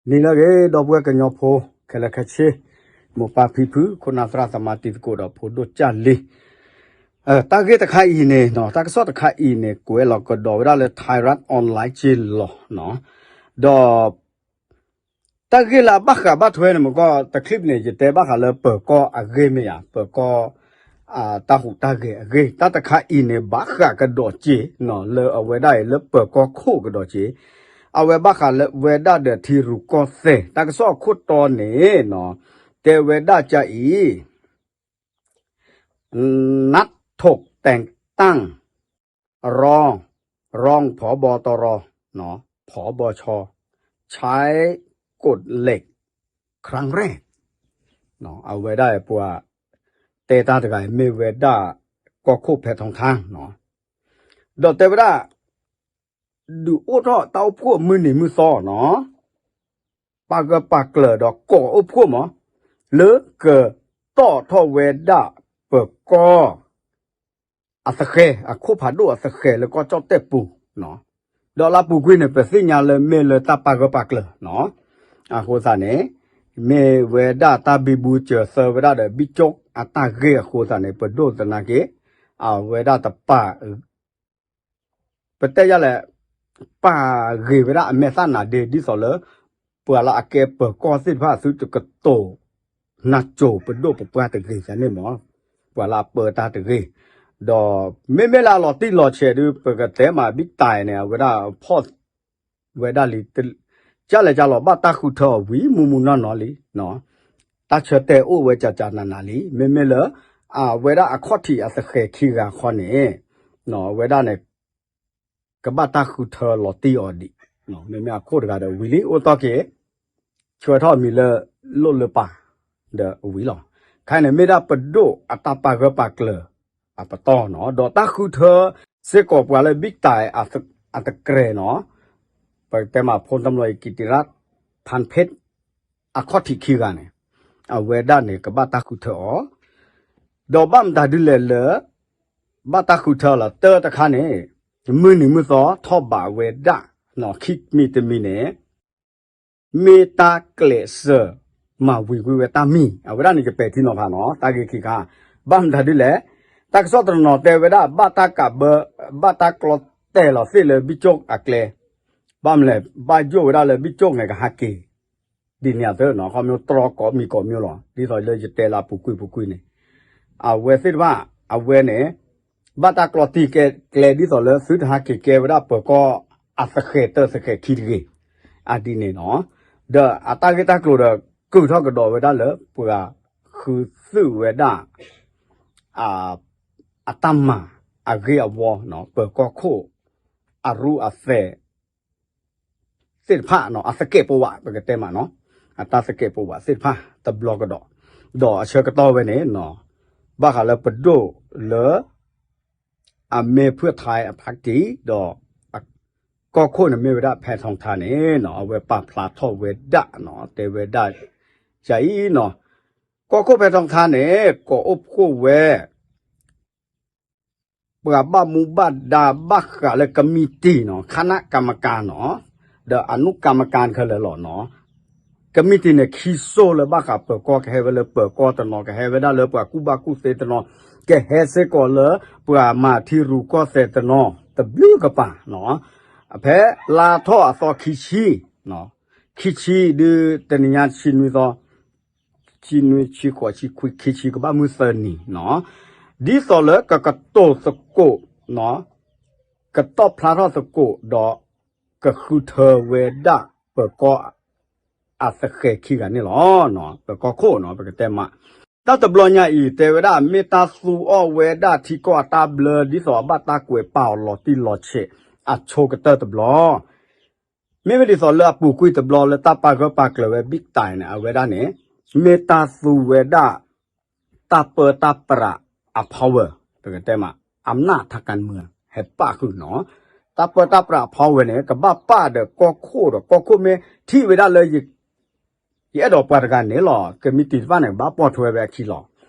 နံၤလၢအဂ့ၤ ဒီပုၢ်ဝဲၢ်ကညီဖိ ခဲလၢာ်ခဲဆ့, မိၢ်ပၢ်ဖံဖု ခိၣ်နၢ်သရၣ်သမါတံၤသကိးဒီးဖိဒိၣ်ကၢ်လံၤ, တၢ်ဂ့ၢ်တခါအံၤန့ၣ်နီၤ တၢ်ကစီၣ်တခါအံၤန့ၣ် ကွဲးလီၤကဒီးဝဲဒၣ်လၢ Thairath Online က့လီၤနီၤ, ဒီး တၢ်ဂ့ၢ်လၢအဘၣ်ဃးဘၣ်ထွဲန့ၣ် မ့ၢ်ကီၢ်တချံးန့ၣ် ယတဲဘၣ်ဃးလၢပၢၤကီၢ်အဂ့ၢ်မ့ၢ်ဧါ, ပၢၤကီၢ် တၢ်ဟူးတၢ်ဂဲၤအဂ့ၢ်, တၢ်တခါအံၤန့ၣ် ဘၣ်ဃးကဒီးက့ၤနီၤ လၢအဝဲဒၣ်အံၤလၢပၢၤကီၢ်ခိၣ်ကဒီးက့ၤ, အဝဲဘၣ်ဃးလၢဝဲဒၣ်ဒီးထံရူၢ်ကီၢ်သဲး တၢ်ကစီၣ်အခိၣ်တီန့ၣ်နီၤ, တဲဝဲဒၣ်ကအံၤ นัดถกแต่งตั้ง รอง รอง ผบ.ตร ผบ.ช ใช้กฎเหล็ก ครั้งแรก အဝဲဒၣ်ပှၤတဲတၢ်တဂၤ မ့ၢ်ဝဲဒၣ် ကီၢ်ခိၣ်ဖဲထီထါနီၤ, ဒီးတဲဝဲဒၣ် ဒုးအိၣ်ထီၣ်တၢ်အိၣ်ဖှိၣ်မုၢ်နံၤမုၢ်သီနီၤ ပာ်ဂၢၢ်ပာ်ကျၢၤဒီးကိးအိၣ်ဖှိၣ်မး လၢကတီၣ်ထီၣ်ဝဲဒၣ်ပၢၤကီၢ် အသဃဲၤ အခိၣ်ဖးဒိၣ်အသဃဲၤလၢကီၢ်ကၠီၣ်တဲၣ်ပူၤနီၤ, ဒီးလၢအပူၤကွံာ်န့ၣ် ပသ့ၣ်ညါလၢမ့ၢ်လၢတၢ်ပာ်ဂၢၢ်ပာ်ကျၢၤနီၤ, အဃိသတးန့ၣ် မ့ၢ်ဝဲဒၣ်တၢ်ဘံဘူစၢၤသၢဝဲဒၣ်ဒီး ဘံၣ်ကၠိၣ်အတၢ်ဂ့ၢ်အဃိသတးန့ၣ် ပဒိၣ်သနာ်က့ အဝဲဒၣ်တပာ် ပတဲယၤလဲၣ်, ပာ်ဂ့ၤဝဲဒၣ်အမဲာ်သၣ်နၤဒ့ ဒ်သိးလၢ ပှၤလၢအကဲပၢၤကီၢ်သ့ၣ်တဖၣ် သုတကတိၤနၢ်စိၤပဒိၣ်ပပှၢ်တဂ့ၤန့ၣ်မး, ပှၤလၢအပၢတၢ်တဂ့ၤ, ဒီးမ့မ့ၢ်လၢအလီၤတံၢ်လီၤဆဲးဒုး ပကတဲမး ဘံၣ်တၢ်န့ၣ် အဝဲဒၣ်ဖီၣ် ဝဲဒၣ်လံ, ကလဲၤကလီၤ ဘၣ်တၢ်ဃုထၢအီၤဝံၤ မုၢ်မုၢ်နီၢ်နီၢ်လံ, တၢ်ဆၢတဲာ်အိၣ်ဝဲကကနးနးလံ, မ့မ့ၢ်လၢ အဝဲဒၣ်အခီၣ်ထံးအသဃဲၤခံဂၤခီန့ၣ် အဝဲဒၣ်န့ၣ် ကဘၣ်တၢ်ဃုထၢလီၤတံၢ်အီၤဒံး, မ့မ့ၢ်အခိၣ်တဂၤဒီးဝံၤလံ အိၣ်တီၢ်က့ၤ ဆှၢထီၣ်အမံၤလၢ လိၣ်လၢပၢ် ဒီးဝံၤလီၤ. ခဲအံၤန့ၣ်မ့ၢ်ဒၣ်ပဒိၣ်အတၢ်ပာ်ဂၢၢ်ပာ်ကျၢၤအပတီၢ်နီၤ, ဒီးတၢ်ဃုထၢစ့ၢ်ကီးပှၤလၢဘံၣ်တၢ်အတကြဲးနီၤ, ပတဲမးဖိတမှံၤအံၤ ကံတံရၣ် ဖၣ်ဖ့း အခီၣ်ထံးခံဂၤန့ၣ် အဝဲဒၣ်န့ၣ် ကဘၣ်တၢ်ဃုထၢအီၤ, ဒီးဘၣ်မတၤဒ်လဲၣ်လၢ ဘၣ်တၢ်ဃုထၢလီၤတၢ်တခါန့ၣ် မုၢ်နံၤမုၢ်သီထီၣ်ဘးဝဲဒၣ် ခံမံၤတမံၤန့ၣ် မ့ၢ်တၢ်ကျဲးစၢးမၤဝံၤကွံာ်ဝဲတၢ်မံၤ အဝဲဒၣ်န့ၣ် ယပဲာ်ထံနီၤဖးနီၤ တၢ်ဂ့ၢ်ခံခါ, ဘၣ်မတၤဒ်လဲၣ်, တၢ်ကစီၣ်တနီၤတဲဝဲဒၣ် ဘၣ်တၢ်ကးဘၢ ဘၣ်တၢ်ကျီတဲာ်လီၤသ့ၣ်လၢဘံၣ်ကၠိၣ်အကျဲ, ဘၣ်မလဲၣ် ဘၣ်ယိၣ်ဝဲဒၣ်လၢဘံၣ်ကၠိၣ်န့ၣ်ကဟးက့ၤ ဒ်န့ၣ်အသိးနီၤ ခီဖျိတြီကိးမံၤကိးမံၤလီၤ ဒ်သိးလၢယတဲလၢအပူၤကွံာ်ပူၤကွံာ်န့ၣ်, အဝဲသ့ၣ်တဖၣ် အဝဲန့ၣ် ဘၣ်တၢ်ကျီတံၢ်ကျဲဒ်သိးလၢသုတဟးက့ၤကဲဝဲဒၣ်ပၢၤကီၢ်အသဃဲၤတၢ်သဃဲၤခံတဂ့ၤ, အဒ်န့ၣ်နီၤ, ဒီးအတၢ်ဂ့ၢ်တၢ်ကျိၤဒီး ကုာ်ထီၣ်ကဒီးဝဲဒၣ်လၢပှၤဃုသုးဝဲဒၣ် အတၢ်မၤအဂ့ၢ်အဝီ ပၢၤကီၢ်ခိၣ် အရူအသဲး သ့ၣ်တဖၣ်နီၤ အသကဲးပဝး ပကတဲမးနီၤ အတၢ်သကဲးပဝးသ့ၣ်တဖၣ်တဘျီကဒီး, ဒီးအဆၢကတီၢ်ဝဲန့ၣ် ဘၣ်ဃးလၢပဒိၣ်လၢ အမ့ၢ်ဖုၣ်ထါအဖါတံၢ် ဒီး ကီၢ်ခိၣ်န့ၣ်မ့ၢ်ဝဲဒၣ်ဖဲထီထါန့ၣ်နီၤ အဝဲပာ်ဖျါထီၣ်ဝဲဒၣ်နီၤ တဲဝဲဒၣ် ယၤအံၤနီၤ ကီၢ်ခိၣ်ဖဲထီထါန့ၣ် ကိးအိၣ်ဖှိၣ်ဝဲ ပှၤဘၣ်မူဘၣ်ဒါဘၣ်ဃးလၢကမံးတံာ်နီၤ ခါနၣ်ကၤမကၤနီၤ ဒီးအနုကၤမကၤခဲလၢာ်လီၤနီၤ, ကမံးတံာ်န့ၣ် ခံစိၢ်လၢဘၣ်ဃးပၢၤကီၢ် ကဟဲဝဲလၢပၢၤကီၢ်တနီၤ ကဟဲဝဲဒၣ်လၢပှၤကူၣ်ဘၣ်ကူၣ်သ့တနီၤ ကဟဲစ့ၢ်ကီးလၢပှၤမၤထံရူၢ်ကီၢ်သဲးတနီၤ တဘျုးကပၤနီၤ, ဖဲလါထီၣ်အသီခံဆံ ခံဆံဒုးတနံၤညါဆံနွံသီ ဆံနွံဆံဃိးဆံခွံခံဆံကဘၣ်မုၢ်သၢနံၤနီၤ, ဒ်သိးလၢကကတိၤသကိး ကတီၢ်ဖျါထီၣ်သကိးဒီး ကဃုထၢဝဲဒၣ်ပၢၤကီၢ် အသဃဲၤခံဂၤန့ၣ်လီၤ. ပၢၤကီၢ်ခိၣ်နီၤ ပကတဲမး တၢ်တဘျီညါအံၤ တဲဝဲဒၣ် မ့ၢ်တၢ်သူအီၣ်ဝဲဒၣ်ထံကီၢ်အတၢ်ဘျၢ ဒ်သိးအဘၣ်တၢ်ကွဲးပာ်အီၤလီၤတံၢ်လီၤဆဲး အဆိကတၢၢ်တဘျီ မ့မ့ၢ်ဒ်သိးလၢအပူၤကွံာ်တဘျီလၢတၢ်ပာ်ဂၢၢ်ပာ်ကျၢၤဝဲ ဘံၣ်တၢ်န့ၣ် အဝဲဒၣ်န့ၣ် မ့ၢ်တၢ်သူဝဲဒၣ် တၢ်ပၢတၢ်ပြးအ power ပကတဲမး အမျၢ်ထးကၣ်မၢ ဟဲပာ်ဃုာ်နီၤ, တၢ်ပၢတၢ်ပြးအ power န့ၣ် ကဘၣ်ပာ်ဒီးကီၢ်ခိၣ်ဒီး ကီၢ်ခိၣ်မ့ၢ်ထံၣ်ဝဲဒၣ်လၢ ယအဲၣ်ဒိးပှၤတဂၤန့ၣ်လီၤ. ကမံးတံာ်တဖၣ်န့ၣ် ကဘၣ်ပိာ်ထွဲဝဲအခံလီၤ.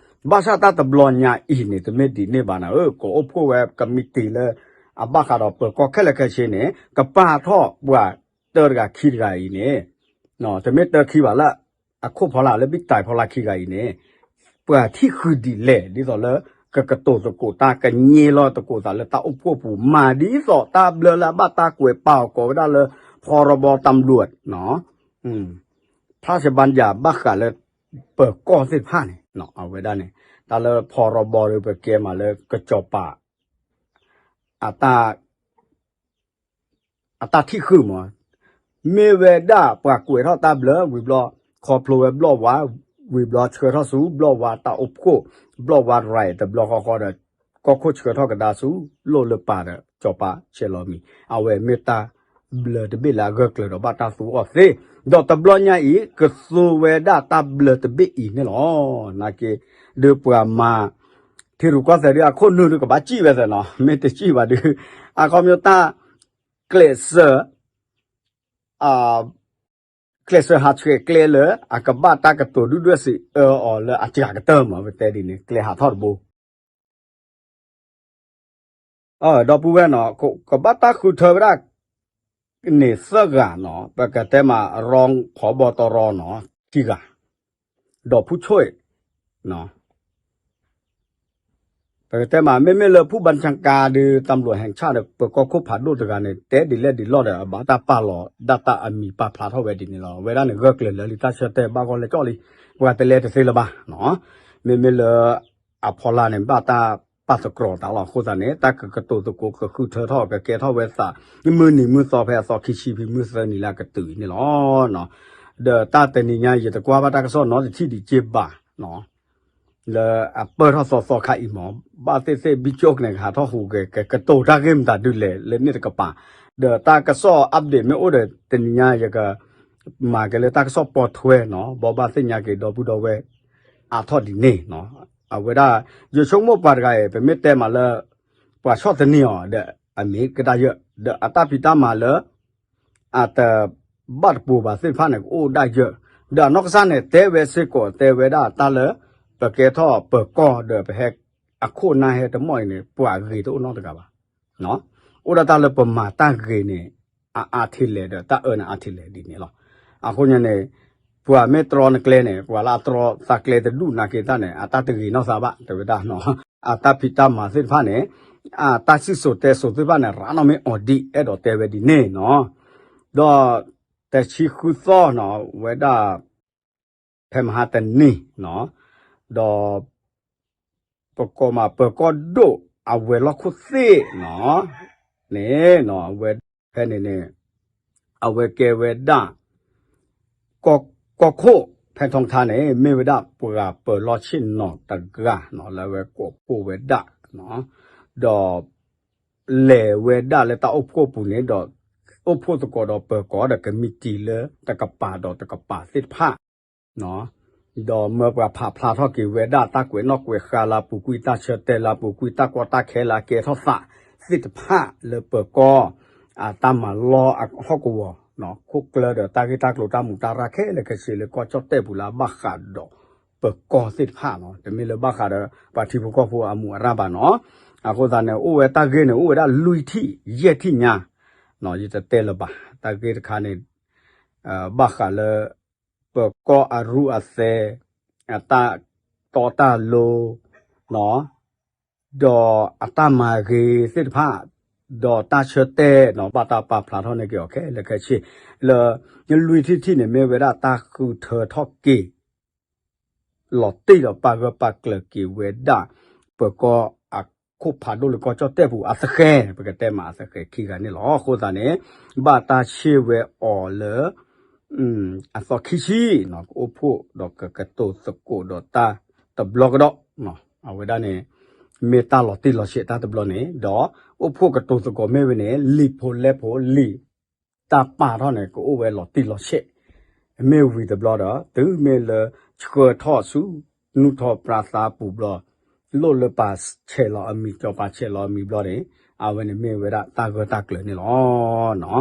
ဘၣ်ဆၣ်တၢ်တဘျီညါအံၤန့ၣ် တမ့ၢ်ဒ်န့ၣ်ဘၣ်နၤဧၢ, ကအိၣ်ဖှိၣ်ဝဲကမံးတံာ်လၢ အဘၣ်ဃးဒီးပၢၤကီၢ်ခဲလၢာ်ခဲဆ့န့ၣ် ကပာ်ထီၣ်ပှၤတၢတဂၤခံတဂၤအံၤန့ၣ် တမ့ၢ်တၢခံဘၣ်လၢ အခိၣ်ဖီလာ်လၢဘံၣ်တၢ်ဖီလာ်ခံဂၤအံၤန့ၣ် ပှၤထံၣ်ဃုာ်ဒ်လဲၣ် ဒ်သိးလၢ ကကတိၤသကိးတၢ် ကညဲလီၤသကိးသးလၢတၢ်အိၣ်ဖှိၣ်ပူၤ မၤဒ်သိးတၢ်ဘျၢလၢအဘၣ်တၢ်ကွဲးပာ်အီၤကိးဝဲဒၣ်လၢ ဖီရီဘီတမျူး ဖျါစဘၢၣ်ယၤဘၣ်ဃးလၢ ပၢၤကီၢ်သ့ၣ်တဖၣ်န့ၣ် အဝဲဒၣ်န့ၣ် တၢ်လၢဖီရီဘီဒီးပကဲမးလၢကစီၤပၤ အတၢ် အတၢ်ထံၣ်ဃုာ်မး မ့ၢ်ဝဲဒၣ်ပှၤကွဲးထီၣ်တၢ်ဘျၢဝံၤဘျီ ခီဖျိဝဲဘျီၣ်ဝါ ဝံၤဘျီဆှၢထီၣ်ဆူ ဘျီၣ်ဝါတၢ်အိၣ်ဖှိၣ် ဘျီၣ်ဝါရဲၣ်တဘျီဃီဃီဒီး ကီၢ်ခိၣ်ဆှၢထီၣ်ကဒါဆူ လိၣ်လၢပၢ်ဒီး စီၤပၤဆဲးလီၤမံၤ အဝဲမ့ၢ်တၢ်ဘျၢတဘ့ၣ်လၢအဂၢၢ်ကျၢၤဒီးဘၣ်တၢ်သူအီၤသ့ ဒီးတဘျီညါအံၤ ကသူဝဲဒၣ်တၢ်ဘျၢတဘ့ၣ်အံၤန့ၣ်လီၤ. နာ်က့ ဒုးပှၤမၤ ထံရူၢ်ကီၢ်သဲးဒုးအခိၣ်နူာ်ဒုးကဘၣ်စံၣ်ဝဲသ့ၣ်နီၤ မ့ၢ်တစံၣ်ဘၣ်ဒုး အခီပညီတၢ် ကျဲးစၢး ကျဲးစၢးဟးဆှဲးကျဲလၢ အကဘၣ်တၢ်ကတိၤဒုၣ်ဒွဲၣ်စံးအၢအီၤလၢအစှၤကတၢၢ်မး ပတဲဒ်န့ၣ် ကျဲဟးထီၣ်တဘိ ဒီပုၢ်ဝဲၢ်နီၤ ကဘၣ်တၢ်ဃုထၢဝဲဒၣ် န့ၣ်သၢဂၤနီၤ ပကတဲမး ရီဖီဘီတရီနီၤ ခံဂၤ ဒီးဖူဆိၣ် ပကတဲမး မ့မ့ၢ်လၢဖူၣ်ဘၣ်ဆၣ်ကါဒီး တၢ်ဘျီၣ်ဟဲဆၣ်ဒီး ပကီၢ်ခိၣ်ဖးဒိၣ်တဂၤန့ၣ် တဲဒ်လဲၣ်ဒ်လဲၣ်ဒီး အဘၣ်တၢ်ပာ်လီၤဒၣ်တၢ်အမံၤပာ်ဖျါထီၣ်ဝဲဒ်န့ၣ်လီၤ. အဝဲဒၣ်န့ၣ် ဂၢၢ်ကျၢၤလၢာ်လံ တၢ်ဆၢတဲာ်ဘၣ်ဂီၢ်လၢကၠီၣ်လံ ပှၤတလဲတသ့လၢၤဘၣ် မ့မ့ၢ်လၢ အဖီလာ်န့ၣ် ဘၣ်တၢ်ပာ်သတြီၤတၢ်လီၤ. အဃိသတးန့ၣ် တၢ်ကကတိၤသကိးကဃုထၢထီၣ် ကကဲထီၣ်ဝဲသး မုၢ်နံၤမုၢ်သီဖဲအသီခံဆံဖဲမုၢ်သၢနံၤလၢအကတုၤအံၤန့ၣ်လီၤ. ဒီးတၢ်တနံၤညါ ယတကွၢ်ဘၣ်တၢ်ကစီၣ်နီတထံၣ်ဒံးက့ဘၣ် လၢအပၢၢ်ထီၣ်သီသီခါအံၤမး ဘၣ်သ့ၣ်သ့ၣ်ဘံၣ်ကၠိၣ်ကနဲၣ်ကဟးထီၣ်ဟူးဂဲၤ ကကတိၤတၢ်ဂ့ၢ်မတၤဒုးလဲၣ် လၢန့ၣ်တကပၤ ဒီးတၢ်ကစီၣ် update မ့ၢ်အိၣ်ဒီးတနံၤညါ ယကမၤက့ၤလၢတၢ်ကစီၣ်ပိာ်ထွဲနီၤ ဘိးဘၣ်သ့ၣ်ညါက့ၤဒီပုၢ်ဒီဝဲၢ်အါထီၣ်ဒ်န့ၣ်နီၤ. အဝဲဒၣ် ယဆိကမိၣ်ပှၤတဂၤအံၤ ပမ့ၢ်တဲမးလၢ ပှၤဆီၣ်သနံးအီၤဒီး အမ့ၢ်ကဒါယၢ် ဒီးအတၢ်ဖံးတၢ်မၤလၢ အတဘၣ်တပူၤဘၣ်သ့ၣ်တဖၣ်န့ၣ် ကအိၣ်ဒၣ်ယၢ် ဒီးအနီၢ်ကစၢ်န့ၣ် တဲဝဲစ့ၢ်ကီး တဲဝဲဒၣ်တၢ်လၢ ပကဲထီၣ်ပၢၤကီၢ်ဒီးပဟဲ အခိၣ်နၢ်ဟဲတမီၢ်အံၤန့ၣ် ပှၤဂ့ၤတအိၣ်နီတဂၤဘၣ် အိၣ်ဒၣ်တၢ်လၢပမၤတၢ်ဂ့ၤန့ၣ် အအါထံလဲၣ်ဒီးတၢ်အၢန့ၣ်အါထံလဲၣ်ဒ်န့ၣ်လီၤ. အဃိန့ၣ် ပှၤမ့ၢ်တြီနကျဲန့ၣ် ပှၤလၢအတြီသးကျဲတဒူၣ်နာ်က့ၤတၢ်န့ၣ် အတၢ်တဂ့ၤနီၢ်သးဘၣ် တဲဝဲဒၣ် အတၢ်ဖံးတၢ်မၤသ့ၣ်တဖၣ်န့ၣ် အတၢ်စံၣ်စိၤတဲစိၤသ့ၣ်တဖၣ်န့ၣ် ရၤနီၣ်မ့ၢ်အီၤဒံး အဲၣ်ဒိးတဲဝဲဒ်န့ၣ်နီၤ. ဒီးတဆံဃုသီနီၤ ဝဲဒၣ် ဖဲမဟါတနံၤနီၤ ဒီး ပကိးမးပၢၤကီၢ်ဒိၣ် အဝဲၤလီၢ်ခိၣ်သ့ၣ်နီၤ န့ၣ်နီၤ အဝဲဖဲန့ၣ်န့ၣ် အဝဲကဲဝဲဒၣ် ကီၢ်ခိၣ်ဖဲထီထါန့ၣ် မ့ၢ်ဝဲဒၣ်ပှၤပၢၤလီၢ်ဆ့ၣ်နီၤတဂၤနီၤ လၢအဝဲကိးဖှိၣ်ဝဲဒၣ် ဒီး လဲၤဝဲဒၣ်လၢတၢ်အိၣ်ဖှိၣ်ပူၤန့ၣ်ဒီး အိၣ်ဖှိၣ်သကိးဒီးပၢၤကီၢ်ဒီးကမံးတံာ်လၢတကပၤဒီးတကပၤသ့ၣ်တဖၣ် ဒီးမၢပှၤဖးဖျါထီၣ်က့ၤဝဲဒၣ်တၢ်ကွဲးနီၣ်ကွဲးဃါလၢအပူၤကွံာ် တၢ်ဆၢတဲာ်လၢအပူၤကွံာ် တၢ်ကီတၢ်ခဲလၢအကဲထီၣ်သးသ့ၣ်တဖၣ်လၢပၢၤကီၢ် အတၢ်မၤလီၢ်အဟီၣ်ကဝီၤ ခိၣ်ကျၢၢ်ဒီးတၢ်ဂ့ၢ်တၢ်ကျိၤတၢ်မူးတၢ်ရၤခဲလၢာ်ခဲဆ့လၢကီၢ်ကၠီၣ်တဲၣ်ပူၤလၢအဘၣ်ဃးဒီးပၢၤကီၢ်သ့ၣ်တဖၣ်နီၤ တမ့ၢ်လၢဘၣ်ဃးဒီးပှၤထံဖိကီၢ်ဖိအမူးအရၣ်ဘၣ်နီၤ. အဃိသတးန့ၣ် အိၣ်ဝဲတၢ်ဂ့ၢ်န့ၣ် အိၣ်ဝဲဒၣ်လွံၢ်ထံၣ်ယဲၢ်ထံၣ်ညါ ယတတဲလၢၤဘၣ် တၢ်ဂ့ၢ်တခါန့ၣ် ဘၣ်ဃးလၢ ပၢၤကီၢ်အရူအသဲး အတၢ်တီတၢ်လိၤ ဒီးအတၢ်မၤဂ့ၤသ့ၣ်တဖၣ် ဒီးတၢ်ဆၢတဲာ်နီၤ ဘၣ်တၢ်ပာ်ဖျါထီၣ်န့ၢ်က့ၤအီၤခဲလၢာ်ခဲဆ့ လၢ လွံၢ်ထံၣ်ထံၣ်န့ၣ် မ့ၢ်ဝဲဒၣ်တၢ်ဃုထၢထီၣ်က့ၤ လီၤတံၢ်ဒီးပာ်ဂၢၢ်ပာ်ကျၢၤက့ၤဝဲဒၣ် ပၢၤကီၢ်အခိၣ်ဖးဒိၣ်လၢကီၢ်ကၠီၣ်တဲၣ်ပူၤအသဃဲၤ ပကတဲမးအသဃဲၤခံဂၤန့ၣ်လီၤ. အဃိသတးန့ၣ် ဘၣ်တၢ်ဆ့ၣ်ဝဲအီၤလၢ အသီခံဆံနီၤ ကအိၣ်ဖှိၣ်ဒီးကကတိၤသကိးဒီးတၢ်တဘျီကဒီး အဝဲဒၣ်န့ၣ် မ့ၢ်တၢ်လီၤတံၢ်လီၤဆဲးတၢ်တဘျီန့ၣ် ဒီးအိၣ်ဖှိၣ်ကတိၤသကိးမ့ၢ်ဝဲန့ၣ် လံာ်ဖိလဲၢ်ဖိလံာ် တၢ်ပာ်ထီၣ်န့ၣ် ကအိၣ်ဝဲလီၤတံၢ်လီၤဆဲး မ့ၢ်ဝံၤတဘျီဒီး တုၤမ့ၢ်လၢဆှၢထီၣ်ဆူ နူၢ်ထီၣ်ပြါသါပူၤဘျီ လိၣ်လၢပၢ်ဆဲးလီၤအမံၤ စီၤပၤဆဲးလီၤအမံၤဘျီန့ၣ် အဝဲန့ၣ်မ့ၢ်ဝဲဒၣ်တၢ်ဂၢၢ်တၢ်ကျၢၤန့ၣ်လီၤ.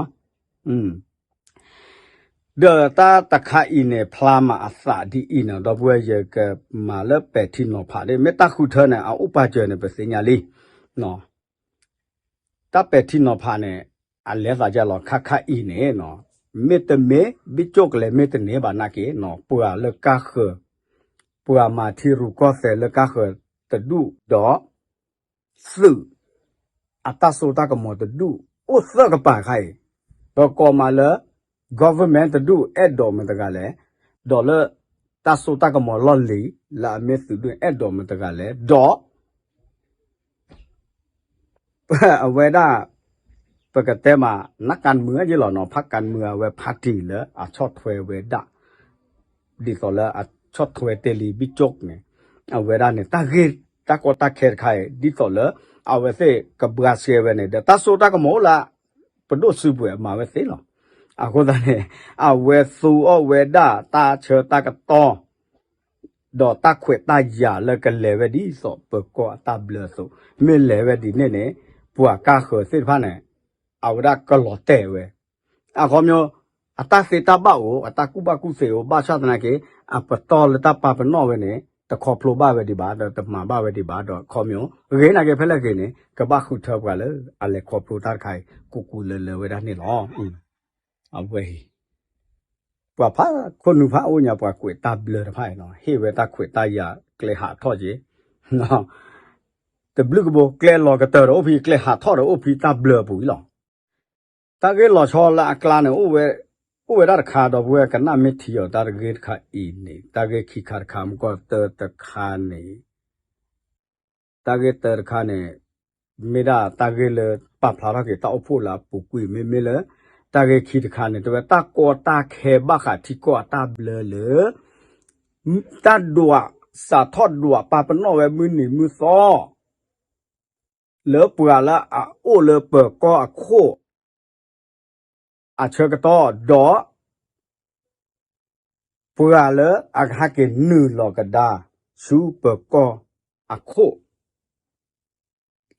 ဒီးတၢ်တခါအံၤန့ၣ် ဖျါမးအသးဒ်အံၤန့ၣ် ဒီပုၢ်ဝဲၢ်ယကမၤလၢပဲာ်ထံနီၤဖးန့ၣ် မ့ၢ်တၢ်ဃုထၢန့ၣ် အအိၣ်ပာ်စၢၤန့ၣ် ပသ့ၣ်ညါလံ တၢ်ပဲာ်ထံနီၤဖးန့ၣ် အလဲၤသးဒ်လဲၣ် ခါခါအံၤန့ၣ်နီၤ မ့တမ့ၢ် ဘံၣ်ကၠိၣ်ကလဲၤမ့ၢ်တန့ၢ်ဘၣ်နာ်က့ ပှၤလၢကါဃၢၤ, ပှၤမၤထံရူၢ်ကီၢ်သဲးလၢကါဃၢၤတဒူၣ်ဒီး သုး အတၢ်စိတၢ်ကမီၤတဒူၣ် အိၣ်သၢကပၤတခါအံၤ, ပကိးမးလၢ government တဒူၣ်အဲၣ်ဒိးမတၤတဂၤလဲၣ်, ဒီးလၢ တၢ်စိတၢ်ကမီၤလီၢ်လံၤ လၢအမ့ၢ်သုးဒူၣ်အဲၣ်ဒိးမတၤတဂၤလဲၣ်, ဒီး အဝဲဒၣ် ပကတဲမး နကၣ်မုာ်ယ့လီၤနီၤ ဖးကၣ်မုာ်အဝဲ party လၢအဆီၣ်ထွဲဝဲဒၣ် ဒ်သိးလၢအဆီၣ်ထွဲတ့ၢ်လံဘံၣ်ကၠိၣ်န့ၣ် အဝဲဒၣ်န့ၣ် တၢ်ဂ့ၢ်တၢ်ကီတၢ်ခဲတခါအံၤ ဒ်သိးလၢ အဝဲသ့ၣ်ကဘှါရှဲဝဲန့ၣ် ဒီးတၢ်စိတၢ်ကမီၤအိၣ်လၢ ပဒိၣ်စုပှဲၤမၤဝဲသ့လီၤ. အဃိသတးန့ၣ် အဝဲသူအီၣ်ဝဲဒၣ်တၢ်ဆၢတၢ်ကတီၢ် ဒီးတၢ်ခွဲးတၢ်ယာ်လၢကလဲၤဝဲဒ်သိးပၢၤကီၢ်အတၢ်ဘျၢအသိး, မ့ၢ်လဲၤဝဲဒ်န့ၣ်န့ၣ် ပှၤကါဃၢၤသ့ၣ်တဖၣ်န့ၣ် အဝဲဒၣ်ကလီၤတဲာ်ဝဲ. အခီပညီ အတၢ်သ့တၢ်ဘၣ်အိၣ် အတၢ်ကူၣ်ဘၣ်ကူၣ်သ့အိၣ် ဘၣ်ဆၣ်သနာ်က့ အပတီၢ်လၢတၢ်ပာ်ပနီၣ်ဝဲန့ၣ် တခီဖျိဘၣ်ဝဲဒံးဘၣ် ဒီးတမၤဘၣ်ဝဲဒံးဘၣ် ဒီးအခီပညီ ဂ့ၤနာ်က့ဖဲလဲၣ်ဂ့ၤန့ၣ် ကဘၣ်ဃုထၢပှၤလၢအလဲၤခီဖျိတၢ်တခါအံၤ ကူကူလၢလၢဝဲဒၣ်န့ၣ်လီၤ. အဝဲအံၤ ပှၤဖးခိၣ်နူာ်ဖးအိၣ်ညါ ပှၤကွဲးတၢ်ဘျၢတဖၣ်အံၤနီၤ ဟ့ၣ်ဝဲတၢ်ခွဲးတၢ်ယာ်ကျဲဟးထီၣ်က့ၤ တဘျုးကဘိ ကျဲလီၤကတၢၢ်ဒီးအိၣ်ဖဲ ကျဲဟးထီၣ်ဒီးအိၣ်ဖဲတၢ်ဘျၢပူၤအံၤလီၤ. တၢ်ဂ့ၢ်လီၤဆီလၢအကျါန့ၣ် အိၣ်ဝဲဒၣ်တခါ ဒီပုၢ်ဝဲၢ်ကနၣ်မ့ၢ်ထံအီၤ တၢ်ဂ့ၢ်တခါအံၤန့ၣ် တၢ်ဂ့ၢ်ခံခါတခါ မ့ၢ်ကီၢ်တၢတခါန့ၣ် တၢ်ဂ့ၢ်တၢတခါန့ၣ် မ့ၢ်ဒၣ်တၢ်ဂ့ၢ်လၢပာ်ဖျါထီၣ်က့ၤတၢ်အိၣ်ဖှိၣ်လၢအပူၤကွံာ် မ့မ့ၢ်လၢ တၢ်ဂ့ၢ်ခံတခါန့ၣ် တဲဝဲတၢ်ကီတၢ်ခဲဘၣ်ဃးထံကီၢ်အတၢ်ဘျၢလၢ တၢ်ဒွးစးထီၣ်ဒွးပာ်ပနီၣ်ဝဲမုၢ်နံၤမုၢ်သီ လၢပှၤလၢအအိၣ်လၢပၢၤကီၢ်အခိၣ် အဆၢကတီၢ်ဒီး ပှၤလၢအကဟဲက့ၤနုာ်လီၤကဒါ ဆူပၢၤကီၢ်အခိၣ်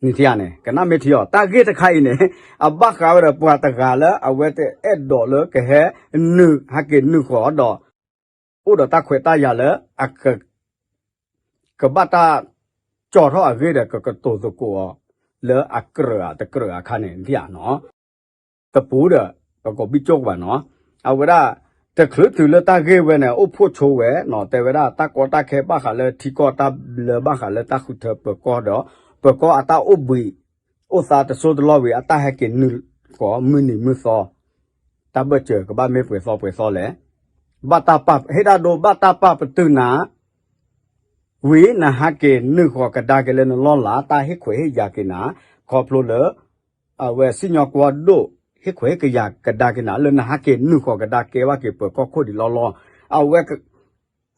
နံၤထံယၤန့ၣ် ကနၣ်မ့ၢ်ထံအီၤ တၢ်ဂ့ၢ်တခါအံၤန့ၣ် အဘၣ်ဃးဝဲဒီးပှၤတဂၤလၢအဝဲတအဲၣ်ဒိးလၢကဟဲနုာ်ဟဲက့ၤနုာ်ဃီၤဒီး အိၣ်ဒီးတၢ်ခွဲးတၢ်ယာ်လၢ အက ကဘၣ်တၢ် ကၠီထီၣ်အဂ့ၢ်ဒီး ကကတိၤသကိးအီၤ လၢအကြၢးဧါတကြၢးအခါန့ၣ် နထံၣ်ဧါနီၤ. တပူၤဒီး ပကိးဘံၣ်ကၠိၣ်ကဘၣ်နီၤ. အဝဲဒၣ် တချုးတုၤလၢတၢ်ဂ့ၢ်ဝဲန့ၣ် အိၣ်ဖှိၣ်ဆိဝဲနီၤ တဲဝဲဒၣ် တၢ်ကီတၢ်ခဲဘၣ်ဃးလၢထံကီၢ်တၢ်ဘျၢဘၣ်ဃးလၢတၢ်ဃုထၢပၢၤကီၢ်ဒီး ပၢၤကီၢ်အတၢ်အိၣ်ဘှံး အိၣ်သးတစိၢ်တလီၢ်ဝံၤ အတၢ်ဟဲက့ၤနုာ်ဃီၤမုၢ်နံၤမုၢ်သီ တၢ်ဘၢၣ်စၢၤကဘၣ်မ့ၢ်ပှဲၤသီပှဲၤသီလဲၣ်. ဘၣ်တၢ်ပာ် ဟ့ၣ်ဒၣ်ဒိဘၣ်တၢ်ပာ်ပတုာ်နၤ ဝံၤနဟဲက့ၤနုာ်ဃီၤကဒါက့ၤလၢနလီၢ်လၤ တၢ်ဟ့ၣ်ခွဲးဟ့ၣ်ယာ်က့ၤနၤ ခီဖျိလၢ အဝဲစံၣ်ညီၣ်ကွီၢ်ဒိၣ် ဟ့ၣ်ခွဲးဟ့ၣ်ကယာ်ကဒါက့ၤနၤ လၢနဟဲက့ၤနုာ်ဃီၤကဒါကဲဘၣ်က့ၤပၢၤကီၢ်ခိၣ်ဒံးလီၢ်လီၢ် အဝဲ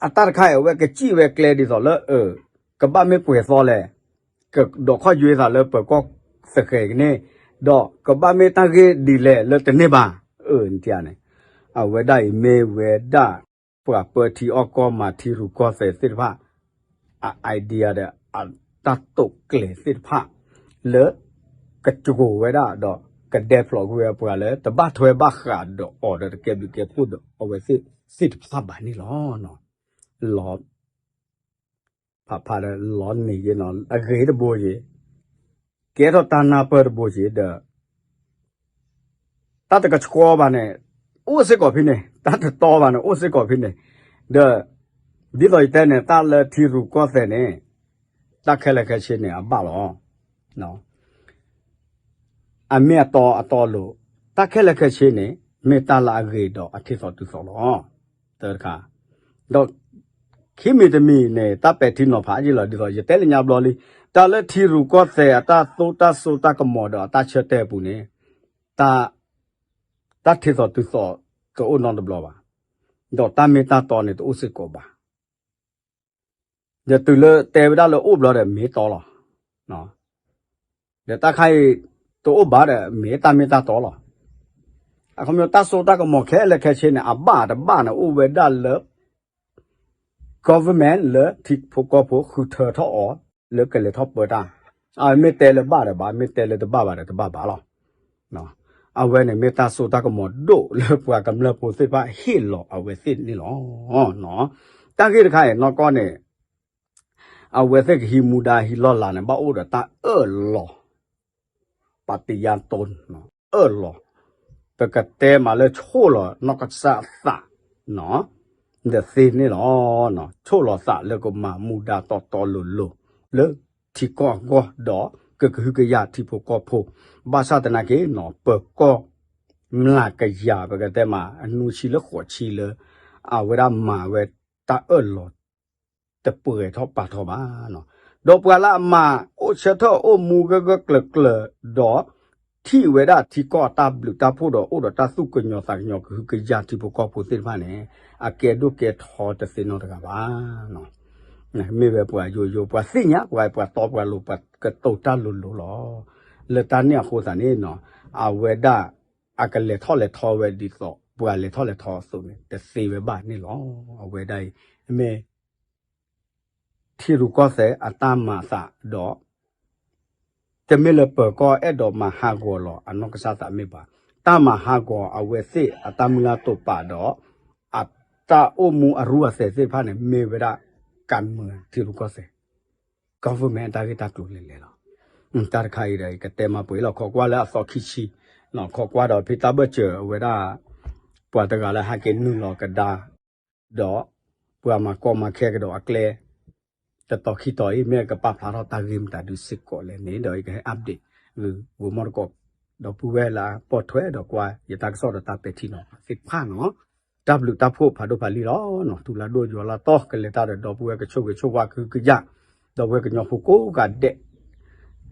အတၢ်တခါအံၤ အဝဲကစံၣ်ဝဲကျဲဒ်သိးလၢ အၢ ကဘၣ်မ့ၢ်ပှဲၤသီလဲၣ်, ကဒိးခီၣ်ယွဲသးလၢပၢၤကီၢ်သဃဲၤကန့ၢ်, ဒီးကဘၣ်မ့ၢ်တၢ်ဂ့ၢ်ဒ်လဲၣ်လၢတန့ၢ်ဘၣ်, အၢ နထံၣ်ဧါန့ၣ်, အဝဲဒၣ်အံၤမ့ၢ်ဝဲဒၣ် ပှၤပၢထံအီၣ်ကီၢ်မၤထံရူၢ်ကီၢ်သဲးသ့ၣ်တဖၣ် အ idea ဒီး အတၢ်တိာ်ကျဲၤသ့ၣ်တဖၣ် လၢ ကကၠိၤဝဲဒၣ်ဒီး ကဒဲဖျိးကွံာ်ဝဲပှၤလၢတဘၣ်ထွဲဘၣ်ဃးဒီးအီၤဒီးတကဲဘျုးကဲဖှိၣ်ဒီးအဝဲသ့ၣ်သ့ၣ်တဖၣ်ဘၣ်န့ၣ်လီၤ. လီၤ ဖးဖးဒီးလီၤနံၤယ့နီၤ အဂ့ၤတဘိယ့ၤ, ကဲထီၣ်တၢ်နၢ်ပၢၢ်တဘိယ့ၤဒီး တၢ်တကဆှီဘၣ်န့ၣ် အိၣ်စ့ၢ်ကီးဖဲန့ၣ်, တၢ်တတီဘၣ်န့ၣ် အိၣ်စ့ၢ်ကီးဖဲန့ၣ်, ဒီး ဒ်သိးယတဲန့ၣ် တၢ်လၢထံရူၢ်ကီၢ်သဲးန့ၣ် တၢ်ခဲလၢာ်ခဲဆ့န့ၣ် အဘၣ်လီၤ. အမ့ၢ်အတီအတီအလိၤ, တၢ်ခဲလၢာ်ခဲဆ့န့ၣ် မ့ၢ်တၢ်လၢအဂ့ၤဒီးအထံသီတုၤသီလီၤ. တၢ်တခါ, ဒီး ခံမံၤတမံၤန့ၣ် တၢ်ပဲာ်ထံနီၤဖးယ့ၢ်လီၤ ဒ်သိးယတဲလၢညါဘျီလံ, တၢ်လၢထံရူၢ်ကီၢ်သဲးအတၢ်သိတၢ်စိတၢ်ကမီၤဒီးအတၢ်ဆၢတဲာ်အပူၤန့ၣ်, တၢ် တၢ်ထံသီတုၤသီတအိၣ်နီတဘျီဘၣ်, ဒီးတၢ်မ့ၢ်တၢ်တီန့ၣ်တအိၣ်စ့ၢ်ကီးဘၣ်. ဒီးတုၤလၢတဲဝဲဒၣ်လၢအိၣ်ဘျီဒီးမ့ၢ်တီလီၤ. ဒီးတၢ်ခါအံၤ တအိၣ်ဘၣ်ဒီးမ့ၢ်တၢ်မ့ၢ်တၢ်တီလီၤ. အခီပညီတၢ်စိတၢ်ကမီၤခဲလၢာ်ခဲဆ့န့ၣ် အဘၣ်တဘၣ်န့ၣ် အိၣ်ဝဲဒၣ်လၢ government လၢထံဖိကီၢ်ဖိဃုထၢထီၣ်အီၤ လၢကလဲၤထီၣ်ပၢတၢ်, အမ့ၢ်တဲလၢဘၣ်ဒီးဘၣ် မ့ၢ်တဲလၢတဘၣ်ဘၣ်ဒီးတဘၣ်ဘၣ်လီၤ. အဝဲန့ၣ်မ့ၢ်တၢ်စိတၢ်ကမီၤဒိၣ်လၢပှၤကမျၢၢ်ဖိသ့ၣ်တဖၣ်ဟ့ၣ်လီၤအဝဲသ့ၣ်န့ၣ်လီၤ. တၢ်ဂ့ၢ်တခါအံၤ နီၢ်ကီၢ်န့ၣ် အဝဲသ့ၣ်ကဟံးမူဒါဟံးလီၢ်လၤန့ၣ် ဘၣ်အိၣ်ဒီးတၢ်အၢၣ်လီၤ ပာ်တယါတိၢ် အၢၣ်လီၤ ပကတဲမးလၢဆိၣ်လီၤနီၢ်ကစၢ်အသး ဒီးသ့န့ၣ်လီၤ. ဆိၣ်လီၤသးလၢကမၤမူဒါတီတီလိၤလိၤ လၢထံကီၢ်အဂီၢ် ဒီးကကဟုကယာ်ထံဖိကီၢ်ဖိ, ဘၣ်ဆၣ်သနာ်က့နီၤ ပၢၤကီၢ်မျးကယၤ ပကတဲမး အနွံဆံလၢဃိးဆံလၢ အဝဲဒၣ်မၤဝဲတၢ်အၢၣ်လီၤ တပှဲၤထီၣ်ပာ်ထီၣ်ဘၣ်နီၤ. ဒီးပှၤလၢအမၤအိၣ်ဆၢထၢၣ်အိၣ်မူဂၢၢ်ဂၢၢ်ကျၢၤကျၢၤ ဒီးထံၣ်ဝဲဒၣ်ထံကီၢ်အတၢ်ဘျုးတၢ်ဖှိၣ်ဒီးအိၣ်ဒီးတၢ်သူၣ်ကညီၤသးကညီၤ ကဟုကယာ်ထံဖိကီၢ်ဖိသ့ၣ်တဖၣ်န့ၣ် အကဲဒိၣ်ကဲထီတသ့နီတဂၤဘၣ်. မ့ၢ်ဝဲပှၤယိယိ ပှၤသ့ၣ်ညါ ပှၤပှၤတီပှၤလိၤ ပှၤကတိၤတၢ်လိၤလိၤလီၤ. လၢတၢ်န့ၣ်အဃိသတးန့ၣ်နီၤ အဝဲဒၣ် အကလဲၤထီၣ်လဲၤထီဝဲဒ်သိး ပှၤလဲၤထီၣ်လဲၤထီအသိးန့ၣ် တသ့ဝဲဘၣ်န့ၣ်လီၤ. အဝဲဒၣ်အံၤ မ့ၢ် ထံရူၢ်ကီၢ်သဲးအတၢ်မၤအသးဒီး တမ့ၢ်လၢပၢၤကီၢ်အဲၣ်ဒိးမၤဟးဂီၤလီၤအနီၢ်ကစၢ်သးမ့ၢ်ဘၣ်. တၢ်မၤဟးဂီၤအဝဲသ့ၣ်အတၢ်မုၢ်လၢ်တိာ်ပာ်ဒီး အတၢ်အိၣ်မူအရူအသဲးသ့ၣ်တဖၣ်န့ၣ် မ့ၢ်ဝဲဒၣ် ကၤမၢၤ ထံရူၢ်ကီၢ်သဲး government အတၢ်ဂ့ၢ်တၢ်ကျိၤလဲၤလဲၤလီၤ. တၢ်တခါအံၤဒီး ကတဲမးပှဲၤလီၤ ခိးကွၢ်လၢအသီခံဆံ, ခိးကွၢ်ဒီးဖံတၢ်ဘၢၣ်စၢၤအဝဲဒၣ် ပှၤတဂၤလၢဟဲက့ၤနုာ်လီၤကဒါ ဒီး ပှၤမၤကီမၤခဲကဒီးအကျဲ တတီၤခံတီၤအံၤ မ့ၢ်ကပာ်ဖျါထီၣ်တၢ်ဂ့ၢ်မတၤဒုးစ့ၢ်ကီးလဲၣ်န့ၣ် ဒီးယကဟဲ update ဂ့ၤဂ့ၤမီၢ်တကိး ဒီပုၢ်ဝဲၢ်လၢအပိာ်ထွဲဒီးကွၢ်ယတၢ်ကစီၣ်ဒီးတၢ်ပဲာ်ထံနီၤဖးသ့ၣ်တဖၣ်နီၤ တၢ်ဘျုးတၢ်ဖှိၣ်ဖးဒိၣ်ဖးလံၤလီၤ. ထူလၢဒိၣ်ယွၤလၢတီ ကလဲၤတၢ်ဒီးဒီပုၢ်ဝဲၢ်ကဆိၣ်ဂ့ၤဆိၣ်ဝါကဟုကယာ် ဒီပုၢ်ဝဲၢ်ကညီဖိကိးဂၤဒဲး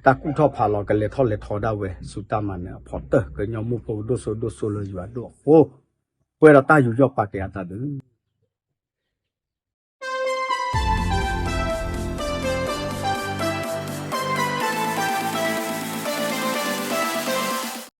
တၢ်ကူၣ်ထီၣ်ဖးလီၤ ကလဲၤထီၣ်လဲၤထီဒၣ်ဝဲ ဆူတၢ်မၤနၢၤအဖီတၢၢ် ကညီမိၢ်ဖိဒိၣ်စိဒိၣ်စိလၢယွၤဒိၣ်အဃိ ပှဲၤဒီးတၢ်ယူးယီၣ်ပာ်ကဲအတၢ်ဘျုး